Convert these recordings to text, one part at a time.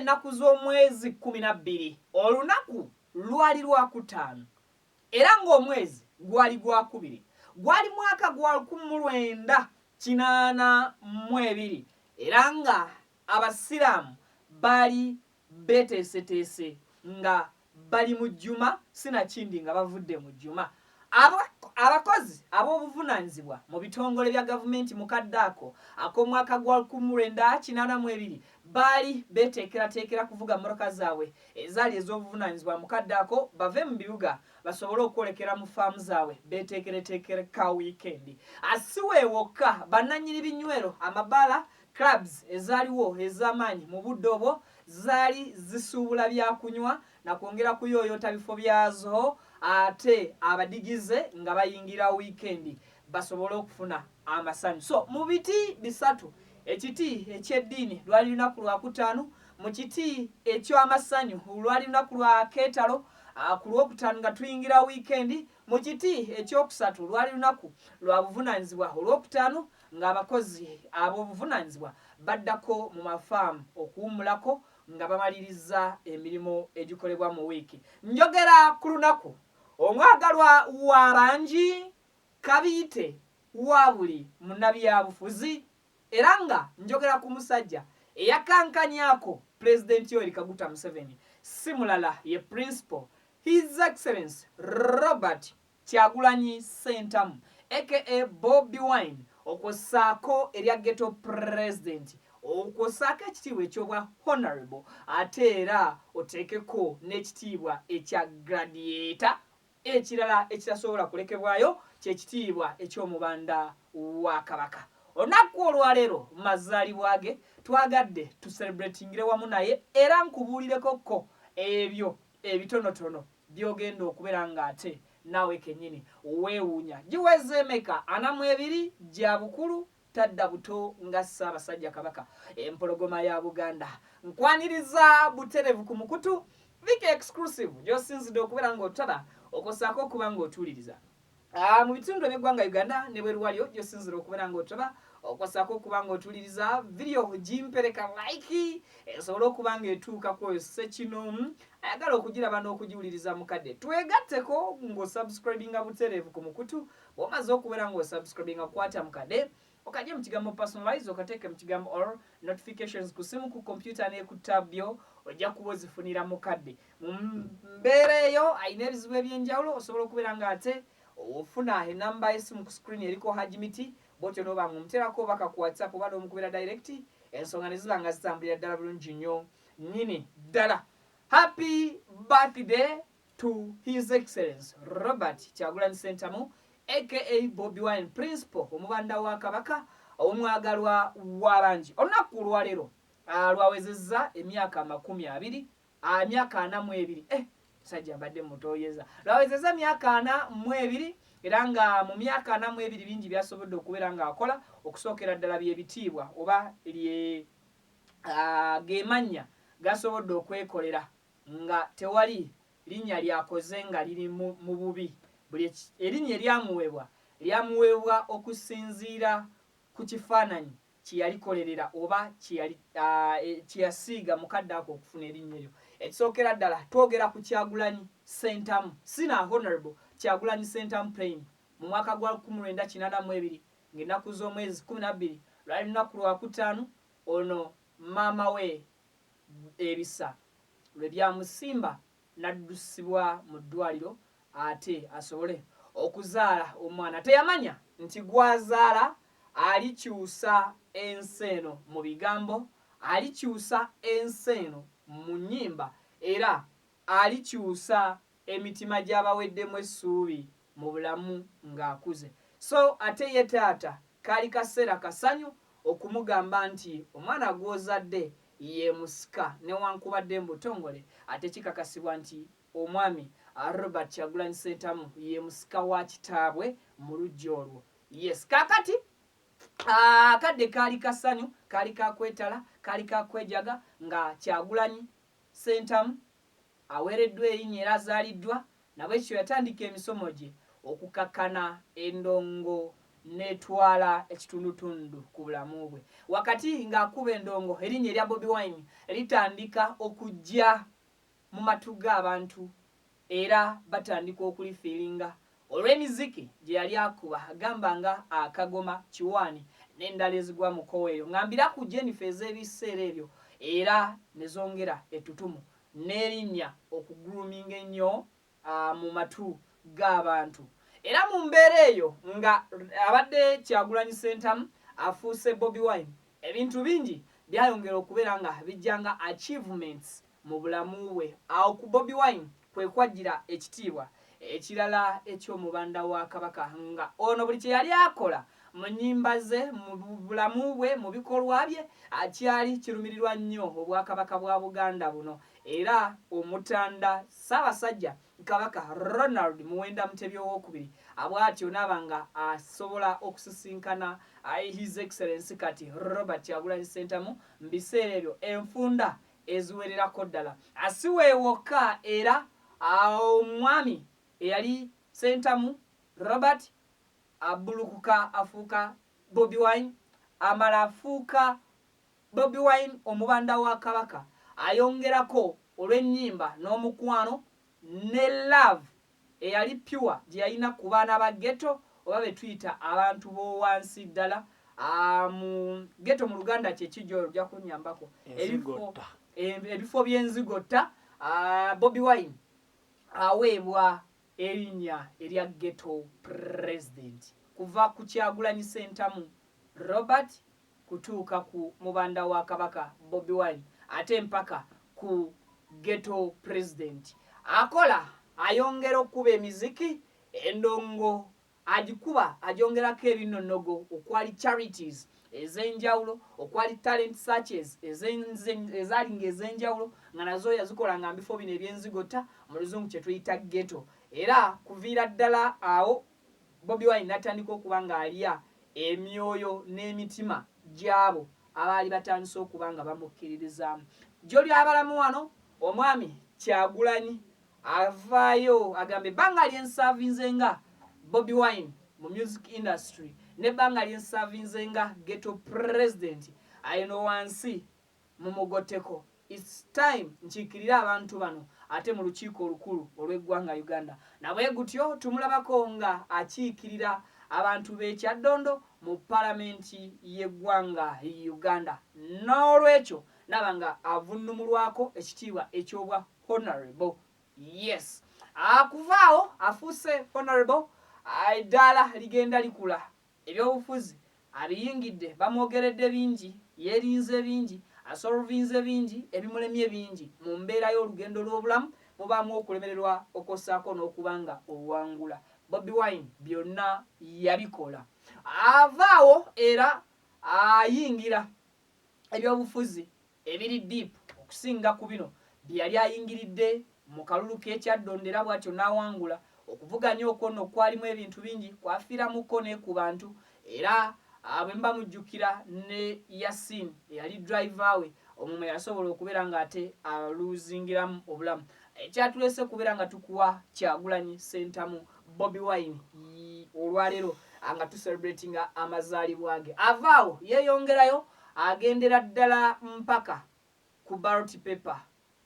Ng'ennaku z'omwezi 12, olunaku lwali Lwakutaano era ng'omwezi gwali Gwakubiri, gwali mwaka gwa 1982 era nga Abasiraamu baali beeteeseteese nga bali mu Juma sinakindi nga bavudde mu Juma. Abakozi ab'obuvunaanyizibwa mu bitongole bya gavumenti mu kadde ako ak'omwaka gwa 1982 baali beeteekerateekera kuvuga mmotoka zaabwe ezaali ez'obuvunaanyizibwa mu kadde ako bave mu bibuga basobole okwolekera mu faamu zaabwe beeteekereteekere ka wiikendi. Si we wokka, bannannyini binywero, amabaala, Clubs ezaaliwo ez'amaanyi mu budde obwo zaali zisuubula byakunywa na kwongera kuyooyoota bifo byazo ate abadigize nga bayingira wiikendi basobole okufuna amasanyu. So mu biti bisatu, ekiti eky'eddiini lwali lunaku Lwakutaano, mu kiti eky'amasanyu lwali lunaku lwa keetalo ku Lwokutaano nga tuyingira wiikendi, mu kiti ekyokusatu lwali lunaku lwa buvunaanyizibwa Olwokutaano ng'abakozi ab'obuvunaanyizibwa baddako mu mafaamu okuwummulako nga bamalirizza emirimu egikolebwa mu wiiki. Njogera ku lunaku omwagalwa wa bangi, kabiite wa buli munnabyabufuzi era nga njogera ku musajja eyakankanyako Pulezidenti Yoweri Kaguta Museveni, si mulala ye Principal His Excellency Robert Kyagulanyi Ssentamu aka Bobi Wine okwo ssaako erya Ghetto President okwo ssaako ekitiibwa eky'obwa Honourable ate era oteekeko n'ekitiibwa ekya Gladiator. Ekirala ekitasobola kulekebwayo ky'ekitiibwa eky'Omubanda wa Kabaka. Olunaku olwaleero mazaalibwa ge, twagadde tucelebratingire wamu naye era nkubuulireko ko ebyo ebitonotono by'ogenda okubeera ng'ate naawe kennyini weewuunya. Giweze emeka? 42 gya bukulu, tadda buto nga Ssaabasajja Kabaka, Empologoma ya Buganda. Nkwaniriza buterevu ku mukutu Vicky Exclusive gy'osinzidde okubeera ng'otaba okwo ssaako okuba ng'otuwuliriza. Mu bitundu eby'eggwanga Uganda ne bweru walyo gy'osinzira okubeera ng'otaba okwo ssaako okuba ng'otuwuliriza. Vidiyo gimpereka like esobole okuba ng'etuuka ku oyo ssekinoomu ayagala okugiraba n'okugiwuliriza mu kadde. Twegatteko ng'osubscribinga butereevu ku mukutu. Bw'omaze okubeera ng'osubscribinga, kwata mu kadde okajje mu kigambo personalize, okateeke mu kigambo all notifications ku simu, ku kompyuta ne ku tab yo, ojja kuba ozifunira mu kadde. Mu mbeera eyo alina ebizibu ebyenjawulo, osobola okubeera ng'ate ofuna enamba y'essimu ku screen eriko Haji Miti, bwotyo n'oba nga omuteerako obubaka ku WhatsApp oba n'omukubira direct, ensonga ne ziba nga zitambulira ddala bulungi nnyo nnyini ddala. Happy birthday to His Excellence Robert Kyagulanyi Ssentamu aka Bobi Wine, Principal Omubanda wa Kabaka, omwagalwa w'abangi. Olunaku olwaleero lwawezezza emyaka 20, emyaka 42, musajja mbadde mutoyeza, lwawezezza emyaka 42 era nga mu myaka 42 bingi byasobodde okubeera ng'akola. Okusookera ddala byebitiibwa oba lye gemannya gasobodde okwekolera nga tewali linnya lyakoze nga liri mu bubi. Buli erinnya eryamuweebwa lyamuweebwa okusinziira ku kifaananyi kye yalikolerera oba kye yasiiga mu kadde ako okufuna erinnya eryo. Ekisookera ddala twogera ku Kyagulanyi Ssentamu, Sina Honorable Kyagulanyi Ssentamu Plain, mu mwaka gwa 1982 ng'ennaku z'omwezi 12 lwali lunaku Lwakutaano, ono maama we ebisa lwe byamusimba n'addusibwa mu ddwaaliro ate asobole okuzaala omwana. Teyamanya nti gw'azaala alikyusa ensi eno mu bigambo, alikyusa ensi eno mu nnyimba era alikyusa emitima gy'abaweddemu essuubi mu bulamu ng'akuze. So ate ye taata kaali kaseera kasanyu okumugamba nti omwana gw'ozadde ye musika, newankubadde mu butongole ate kikakasibwa nti omwami Robert Kyagulanyi Ssentamu ye musika wa kitaabwe mu luggya olwo. Yes, kaakati akadde kaali kasanyu, kaali ka kwetala, kaali ka kwejaga nga Kyagulanyi Ssentamu aweereddwa erinnya era azaaliddwa, nabwekityo yatandika emisomo gye okukakkana endongo n'etwala ekitundutundu ku bulamu bwe. Wakati ng'akuba endongo, erinnya erya Bobi Wine litandika okujja mu matu g'abantu era batandika okulifiiringa olw'emiziki gye yali akuba gamba nga Akagoma, Kiwaani n'endala ezigwa mu kkowe eryo nga mbira ku Jennifer ez'ebiseera ebyo era ne zongera ettutumu n'erinnya okuguluminga ennyo mu matu g'abantu. Era mu mbeera eyo nga abadde Kyagulanyi Ssentamu afuuse Bobi Wine, ebintu bingi byayongera okubeera nga bijja nga achievements mu bulamu bwe. Awo ku Bobi Wine kwe kwajjira ekitiibwa ekirala eky'Omubanda wa Kabaka nga ono buli kye yali akola mu nnyimba ze, mu bulamu bwe, mu bikolwa bye kyali kirumirirwa nnyo Obwakabaka bwa Buganda buno era Omutanda Ssaabasajja Kabaka Ronald Muwenda Mutebi Owookubiri bw'atyo n'aba nga asobola okusisinkana His Excellency kati Robert Kyagulanyi Ssentamu mu biseera ebyo enfunda eziwererako ddala. Si we wokka era omwami eyali Ssentamu Robert abulukuka afuuka Bobi Wine, amala afuuka Bobi Wine Omubanda wa Kabaka ayongerako olw'ennyimba n'omukwano ne love eyali pure gye yalina ku baana ba ghetto oba be tuyita abantu b'owansi ddala mu ghetto mu Luganda kye ki Joel ojja kunnyambako ebifo by'enzigotta Bobi Wine aweebwa erinnya erya Ghetto President kuva ku Kyagulanyi Ssentamu Robert kutuuka ku mubanda wa Kabaka Bobi Wine ate mpaka ku Ghetto President. Akola ayongera okukuba emiziki, endongo agikuba agyongerako ebinnonogo okwali charities ez'enjawulo, okwali talent searches ezaali ng'ez'enjawulo nga nazo yazikolanga mu bifo bino eby'enzigotta mu luzungu kye tuyita ghetto. Era kuviira ddala awo Bobi Wine n'atandika okuba ng'alya emyoyo n'emitima gy'abo abaali batandise okuba nga bamukkiririzaamu. Jjo ly'abalamu wano omwami Kyagulanyi avaayo agamba ebbanga lye nsaavinze nga Bobi Wine mu music industry n'ebbanga lye nsaavinze nga ghetto president ayino wansi mumugotteko It's time nkiikirire abantu bano ate mu lukiiko olukulu olw'eggwanga Uganda. Nabwegutyo tumulabako nga akiikirira abantu b'e Kyaddondo mu palamenti y'eggwanga Uganda. N'olwekyo naaba nga avunnumulwako ekitiibwa eky'obwa Honorable. Yes. Akuvaawo afuuse Honorable, eddaala ligenda likula. Ebyobufuzi abiyingidde, bamwogeredde bingi, yeerinze bingi, asolvinze bingi, ebimulemye bingi. Mu mbeera y'olugendo lw'obulamu mubaamu okulemererwa okwossaako n'okuba nga owangula. Bobi Wine byonna yabikola. Avaawo era ayingira ebyobufuzi ebiri deep okusinga ku bino bye yali ayingiridde mu kalulu k'e Kyaddondo era bw'atyo n'awangula. Okuvuganya okwo nno kwalimu ebintu bingi, kwafiiramuko ne ku bantu era bwe muba mujjukira ne Yasin eyali driver we omwo mwe yasobola okubeera ng'ate aluuzingiramu obulamu. Ekyatuleese kubeera nga tukuwa Kyagulanyi Ssentamu Bobi Wine olwaleero nga tucelebratinga amazaalibwa ge. Avaawo yeeyongerayo agendera ddala mpaka ku ballot paper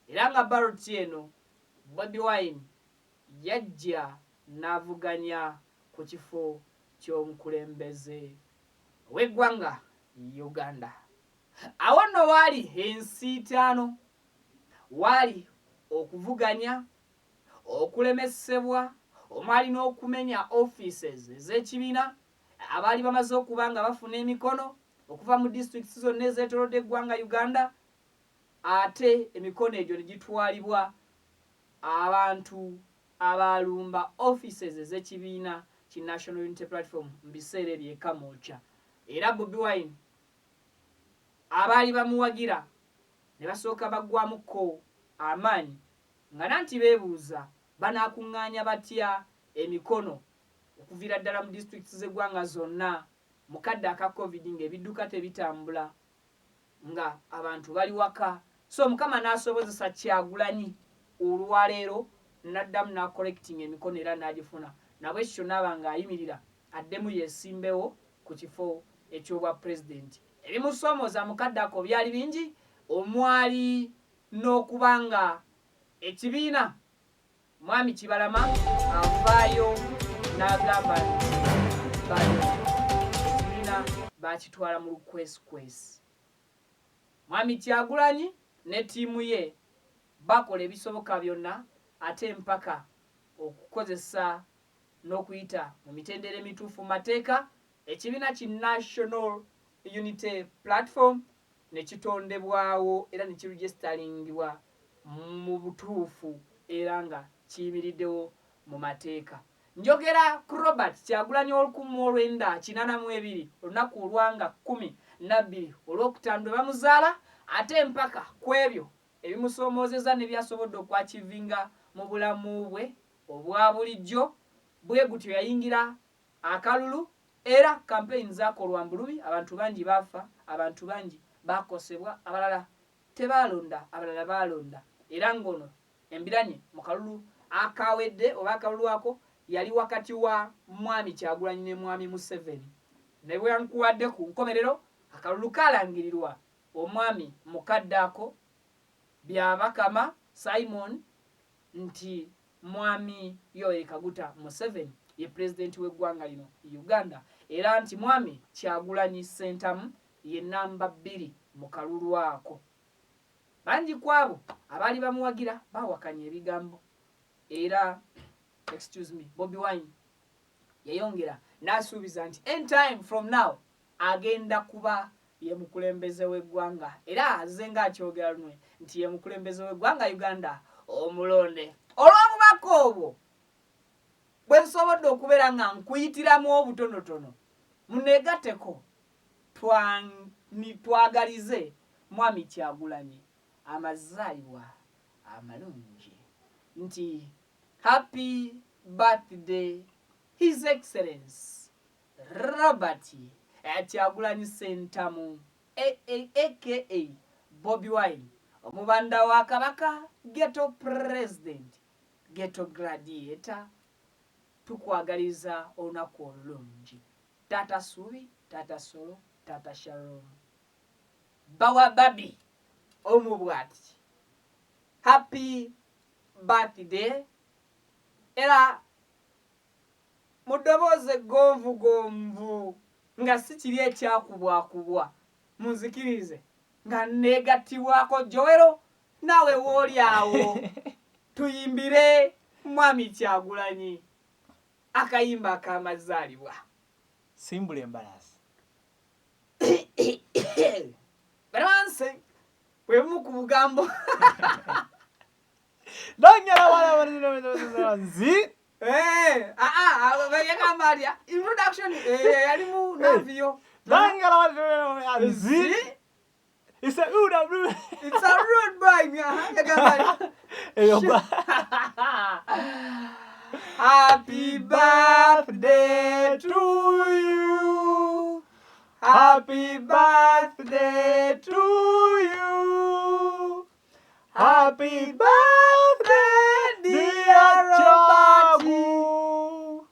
era nga ballot eno Bobi Wine yajja n'avuganya ku kifo ky'omukulembeze w'eggwanga Uganda. Awo nno waali ensiitaano, waali okuvuganya, okulemesebwa, omwali n'okumenya offices ez'ekibiina abaali bamaze okuba nga bafuna emikono okuva mu disitulikiti zonna ezeetolodde eggwanga Uganda ate emikono egyo ne gitwalibwa abantu abaalumba offices ez'ekibiina ki National Unity Platform mu biseera ebyo e Kamwokya era Bobi Wine abaali bamuwagira ne basooka baggwamukko amaanyi nga nanti beebuuza banaakungaanya batya emikono okuviira ddala mu disitulikiti z'eggwanga zonna mu kadde aka Covid ng'ebidduka tebitambula nga abantu bali waka so Mukama n'asobozesa Kyagulanyi olwaleero n'addamu n'acollecting emikono era n'agifuna nabwekityo n'aba ng'ayimirira addemu yesimbewo ku kifo eky'obwa pulezidenti. Ebimusoomooza mu kadde ako byali bingi, omwali n'okuba nga ekibiina Mwami Kibalama avaayo n'agamba nti bano ekibiina bakitwala mu lukwesikwesi. Mwami Kyagulanyi ne ttiimu ye bakola ebisoboka byonna ate mpaka okukozesa n'okuyita mu mitendera emituufu mu mateeka ekibiina ki National Unity Platform ne kitondebwawo era ne kiregistalingibwa mu butuufu era nga kiyimiriddewo mu mateeka. Njogera ku Robert Kyagulanyi 1982 olunaku olwa nga 12 Olwokutaano lwe bamuzaala ate mpaka ku ebyo ebimusoomoozezza ne by'asobodde okwachivinga mu bulamu bwe obwa bulijjo bwe gutyo yayingira akalulu era kampeyini zaakolwa mbulubi abantu bangi baafa abantu bangi baakosebwa abalala tebaalonda abalala baalonda era ng'ono embiranye mu kalulu akawedde oba akalulu ako yali wakati wa mwami Kyagulanyi ne mwami Museveni ne bwe nkuwadde ku nkomerero akalulu kaalangirirwa omwami mukadde ako Byabakama Simon nti Mwami Yoweri Kaguta Museveni ye pulezidenti w'eggwanga lino Uganda era nti Mwami Kyagulanyi Ssentamu ye nnamba bbiri mu kalulu ako. Bangi ku abo abaali bamuwagira baawakanya ebigambo era excuse me, Bobi Wine yayongera n'asuubiza nti anytime from now agenda kuba ye mukulembeze w'eggwanga era azze nga akyogera lunwe nti ye mukulembeze w'eggwanga Uganda omulonde. Olw'obubaka obwo bwe nsobodde okubeera nga nkuyitiramu obutonotono, muneegatteko twagalize Mwami Kyagulanyi amazaalibwa amalungi nti happy birthday His Excellence Robert Kyagulanyi Ssentamu aka Bobi Wine omubanda wa Kabaka Ghetto President Ghetto Gladiator tukwagaliza olunaku olulungi Taata Suubi, Taata Solo, Taata Shalom Bawa Babi omu bwati happy birthday era mu ddoboozi eggonvugonvu nga si kiri ekyakubwakubwa, munzikirize nga nneegattibwako Joel naawe wooli awo tuyimbire Mwami Kyagulanyi akayimba ak'amazaalibwa. Simbula embalaasi. Balanse bwe bumu ku bugambo. Nzi. Eh, ah, ah, yagamba alya introduction eh, yalimu navio. Nzi. It's a rude, rude. It's a rude boy. Yagamba alya. Eyo ba. Happy birthday to you. Happy birthday to you. Happy birthday dear Robert. Chagu.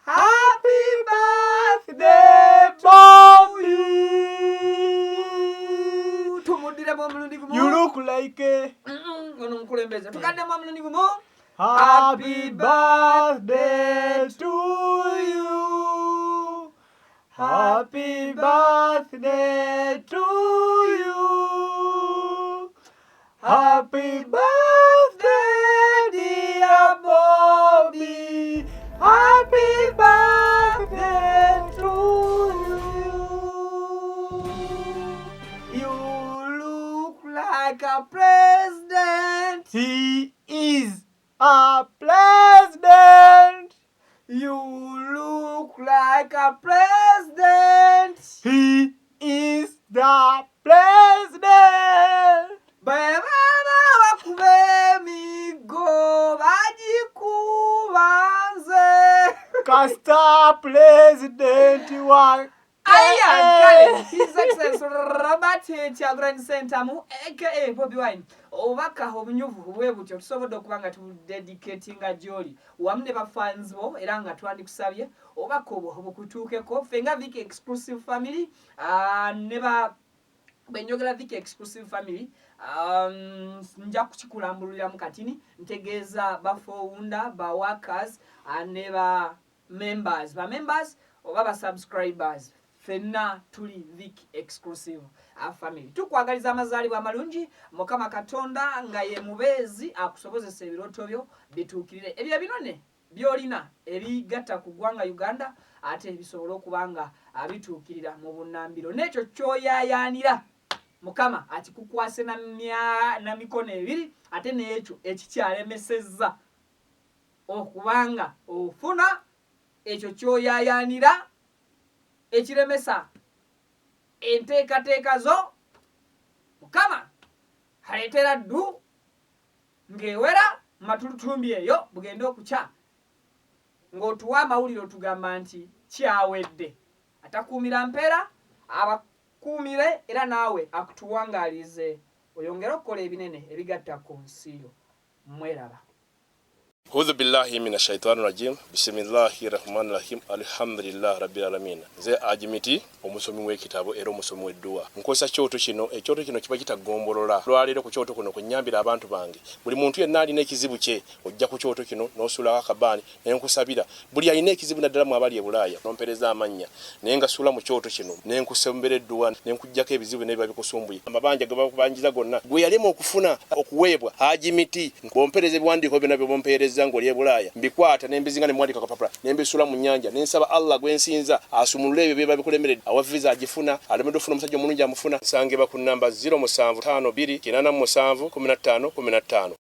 Happy birthday Bobby. Tumuddiremu omulundi gumu. You look like a Ono mukulembeze. Tukaddemu omulundi gumu. Happy birthday to you. Happy birthday to you. Happy birthday, dear Bobby. Happy birthday to you. You look like a president. He is a president. You look like a president. He is the president. Bwe baba bakuba emiggo bagikuba nze. Kasita president wa Ah! Aya, kale His Excellency Robert Kyagulanyi Ssentamu aka Bobi Wine, obubaka obunyuvu bwe butyo tusobodde okuba nga tudedicatinga gy'oli wamu ne bafans bo, era nga twandikusabye obubaka obwo bukutuukeko. Ffe nga Vic Exclusive Family, ne ba bwe njogera Vic Exclusive Family, nja kukikulambululiramu katini. Ntegeeza ba founder, ba workers, ne ba members, ba members oba ba subscribers, ffenna tuli Vic Exclusive Family. Tukwagaliza amazaalibwa amalungi. Mukama Katonda nga ye mubeezi akusobozesa ebirooto byo bituukirire, ebyo ebinone by'olina ebigatta ku ggwanga Uganda, ate bisobole okuba nga bituukirira mu bunnambiro. N'ekyo kyoyaayaanira, Mukama akikukwase na mikono ebiri, ate n'ekyo ekikyalemesezza okubanga ofuna ekyo kyoyaayaanira, ekiremesa enteekateeka zo, Mukama aleetera ddu ng'ewera matulutumbi eyo bugende okukya ng'otuwa amawulire otugamba nti kyawedde. Atakuumira mpeera abakuumire, era naawe akutuwangaalize oyongere okukola ebinene ebigatta ku nsi yo. Mweraba. Audhu billahi mina shaitani rajim, bisimillahi rahmani rahim, alhamdulillah rabbil alamin. Nze Ajimiti, omusomi w'ekitabo era omusomi w'edduwa. Nkozesa kyoto kino. Ekyoto kino kiba kitagombolola. Lwaleero ku kyoto kuno kunyambira abantu bange. Buli muntu yenna alina ekizibu kye, ojja ku kyoto kino n'osuulako akabaani ne nkusabira. Buli alina ekizibu, naddala mu abali e Bulaaya, nompereza amannya naye nga suula mu kyoto kino ne nkusombera edduwa ne nkuggyako ebizibu byonna ebiba bikusumbuye, amabanja ge bakubanjiza gonna gwe yalema okufuna okuweebwa. Hajimiti, bw'ompeereza ebiwandiiko byonna by'obompeereza ng'oli e Bulaaya, mbikwata ne mbizinga ne muwandiika kapapula ne mbisuula mu nnyanja ne nsaba Allah gwe nsinza asumulule ebyo biba bikulemeredde. Awa visa agifuna, alemedde ofuna omusajja omulungi amufuna. Nsangibwa ku nnamba 0752 87 15 15.